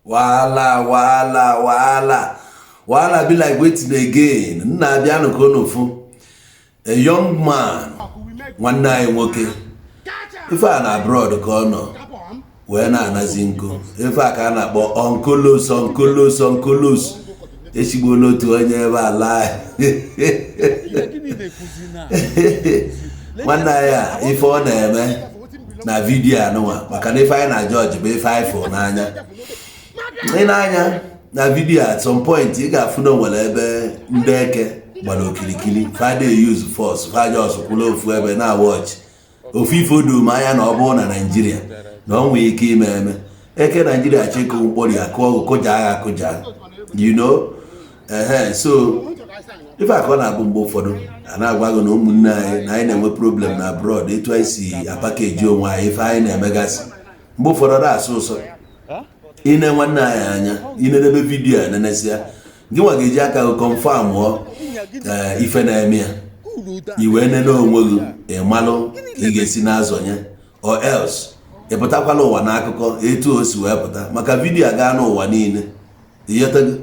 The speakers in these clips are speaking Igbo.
Wahala, wahala, wahala, wahala be like wetin again? Nna, abịanụ ka unu fụ a young man, nwanne anyị nwoke. Ife a na abroad ka ọ nọ wee na-anazi nkụ. Ife a ka a na-akpọ onkolos, onkolos, onkolos. Echigbuola otu onye ebe ala. Nwanne anyị a, ife ọ na-eme na video anụnwa, maka na ife anyị na judge bụ ife anyị fụrụ n'anya. Ị na-anya na video, at some point ị ga-afụ na o nwere ebe ndị eke gbara okirikiri. Fa de use force, fa just kwụrụ ofu ebe na watch ofu ife. O doro m anya na ọ bụrụ na Naijiria na ọ nwee ike ime eme eke Naijiria chịkụ mkpọri akụ ọgụ kụja agha kụja. Ehe, so ife a ka ọ na-abụ mgbe ụfọdụ a na-agwa gị na ụmụnne anyị na anyị na-enwe problem na abroad, etu anyị si apakeji onwe anyị, ife anyị na-emegasị mgbe ụfọdụ ọ na-asụ ụsọ. Ine nwanne anyị anya, inedebe video a, nenesịa, gị nwa ga-eji aka gị confirm ọ ife na-eme ya. I wee nene onwe gị, ịmalụ ka ị ga-esi na-azọnye, or else ị pụtakwala ụwa n'akụkọ etu o si wee pụta, maka video a gaa n'ụwa niile. Ịghọtago?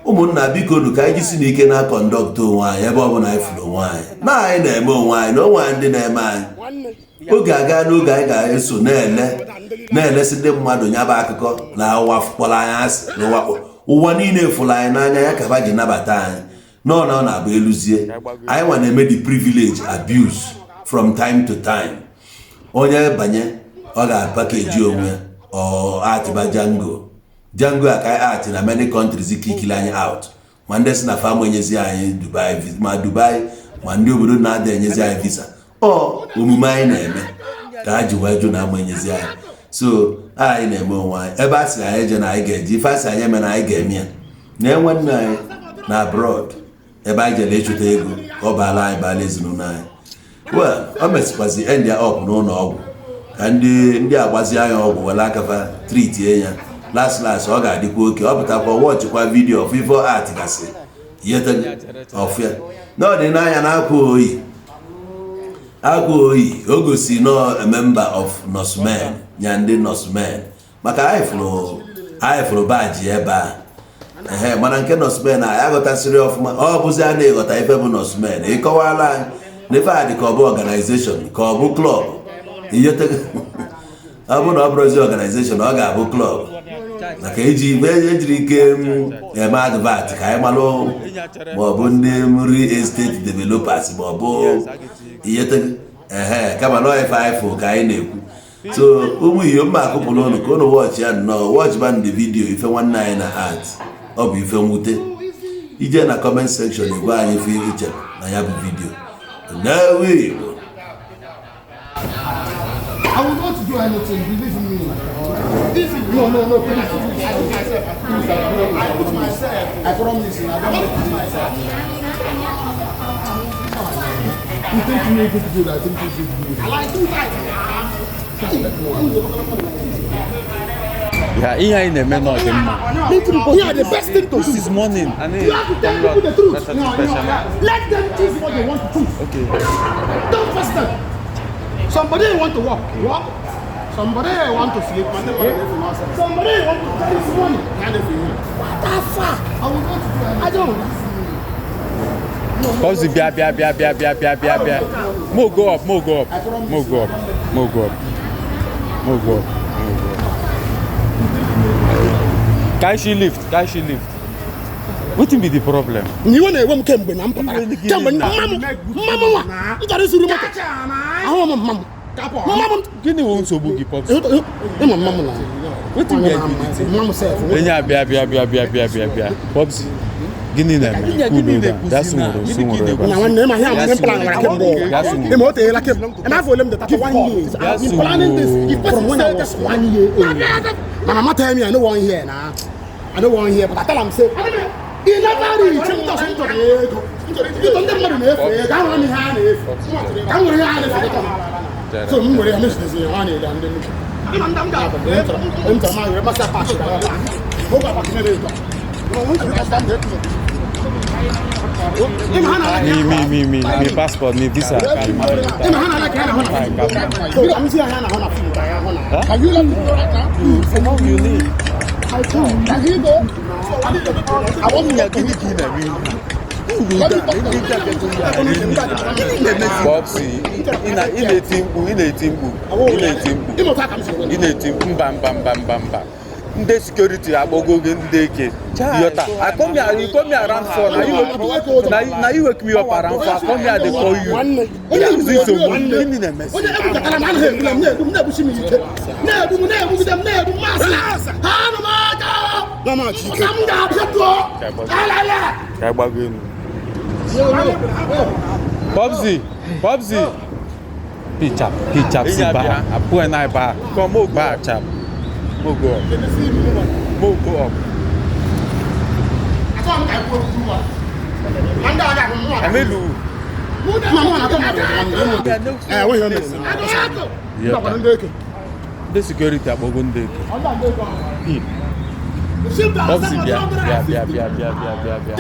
Ụmụnna, biko nu, ka anyị jisi n'ike na conduct onwe anyị ebe ọbụla anyị fụrụ onwe anyị, na anyị na-eme onwe anyị na onwe anyị ndị na-eme anyị. Oge aga n'oge anyị ga-eso na-ele na-elesi ndị mmadụ nyaba akụkọ na ụwa kpọrọ anyị asị, na ụwa niile fụrụ anyị n'anya ya ka ha ji nabata anyị. Nọ na ọ na-abụ eluzie anyị nwa na-eme the privilege abuse from time to time. Onye banye, ọ ga-apakeji onwe ya, ọ atịba Django Django a ka anyị atị na many countries kikili anyị out, ma ndị si na fam enyezi anyị Dubai, ma Dubai, ma ndị obodo na-ada enyezi anyị visa. Ọ omume anyị na-eme ka ha ji wee jụ na ama enyezi anyị. So anyị na-eme onwe anyị ebe a sị anyị eje na anyị ga-eje, ife a sị anyị eme na anyị ga-eme ya. Na nwanne anyị na abroad ebe anyị jere ịchụta ego ka ọ baala anyị, baala ezinụlọ anyị. Well, o mesikwazi end ya up n'ụlọ ọgwụ ka ndị agbazi anya ọgwụ were akafa treatie ya. Last last, ọ ga-adịkwa oke. Ọ pụtakwa, watchịkwa video of ife art gasị yete ọfịa na ọ dị n'anya na akwa oyi, akwa oyi. O gosi nọ a member of Norsemen ya, ndị Norsemen, maka anyị fụrụ badge ebe a. Ehe, mana nke Norsemen anyị aghọtasịrị ọfụma. Ọ bụzi a na-ịghọta ife bụ Norsemen, ịkọwala anyị na ife a dị ka ọ bụ organization ka ọ bụ club. Ọ bụrụ na ọ bụrụzi organization, ọ ga-abụ club, maka eji ejiri ike eme advert ka anyị malụ, ma ọ bụ ndị real estate developers, ma ọ bụ ihe. Ehe, kama na ife anyị fụ ka anyị na-ekwu. So ụmụ inyom, ma akụpụrụ ụnụ ka ụnụ watch ya nnọọ, watch ban the video ife nwanne anyị na art. Ọ bụ ife mwute. Ije na comment section, igwe anyị ife iche na ya bụ video n'ewu Igbo. I will not do anything, believe me. If you, no, no, no, please, please. I put myself, please, I put myself. I promise you, I don't put myself. You think me good, good, I think you good, good. I like do that. Ya ihe anyị na-eme na ọ dị mma. Yeah, the best thing to This do. is morning. You have to tell people the truth. Let them choose what they want to choose. Okay. Don't force them. Somebody want to work, work. Somebody want to sleep, sleep. Somebody want to carry money. What the fuck? I will not do anything. I don't. Popsi, bịa, bịa, bịa, bịa, bịa, bịa, bịa, bịa. Mo go up, mo go up, mo go up, mo go up, mo go up, mo go up. Can she lift? Can she lift? Wetin be the problem? Iwe na-ewe m kemgbe na m pụtara kemgbe mma m nwa m chọrọ isuru moto ahụ m mma m mma m. Gịnị wụ nsogbu gị, Popsi? Ịma mma m na Wetin be the mma m sef. Enyi a, bịa, bịa, bịa, bịa, bịa, bịa, bịa. Popsi, gịnị na-eme? Cool down. Bịa sụnwụrụ sụnwụrụ ebe Na a. nwanne, ịma ihe a m plan nwara kemgbe ụwa. Bịa sụnwụrụ. Ịma o teela kemgbe na afọ ole m dị 31 years. I've been planning this from when I was 1 year old. My mama tell me I no wan hear na I no wan hear, but I tell am say e never reach. M just m chọrọ ego ịtọ ndị mmadụ na-efe ego, ahụrụ m ihe a na-efe ka m nwere ihe a na-efe dịka m. So m nwere ya mejidezi ya ọ na-ele ndị nnukwu m chọrọ ma were masị apaki ka ya oge apaki na ego. Me, me, me, me, me passport, me visa. Ịma ha na-ala ka ya na-ahụ na film. So ka m si ya ha na-ahụ na film ka ya hụ na. Can you let me know right now? How you need? Gịnị ka ị na-eme ihe? Popsi, ị na-eti mkpu, ị na-eti mkpu, ị na-eti mkpu, ị na-eti mkpu, mba mba mba mba mba. Ndị security akpọgo gị ndị eke. Yọta, I come here, you come here around 4, na you wake me up around 4, I come here, they call you. Onye Ị nsogbu, gịnị na-emesi? Onye egbukọtara m anaghị egbu m, na-egbu m, na-egbuchi m ike, na-egbu m, na-egbugide m, na-egbu m masị ha anụ m aka ka m ga-abịa tụọ alala. Ka anyị gbago elu. Popsi, Popsi. Pichap, pichap si ba. Apu na ba. Come, mo go Ba up. chap. Mo go up. Mo go up. Amelu. Ndị security akpọgo ndị eke. Popsi bịa, bịa, bịa, bịa, bịa, bịa, bịa, bịa.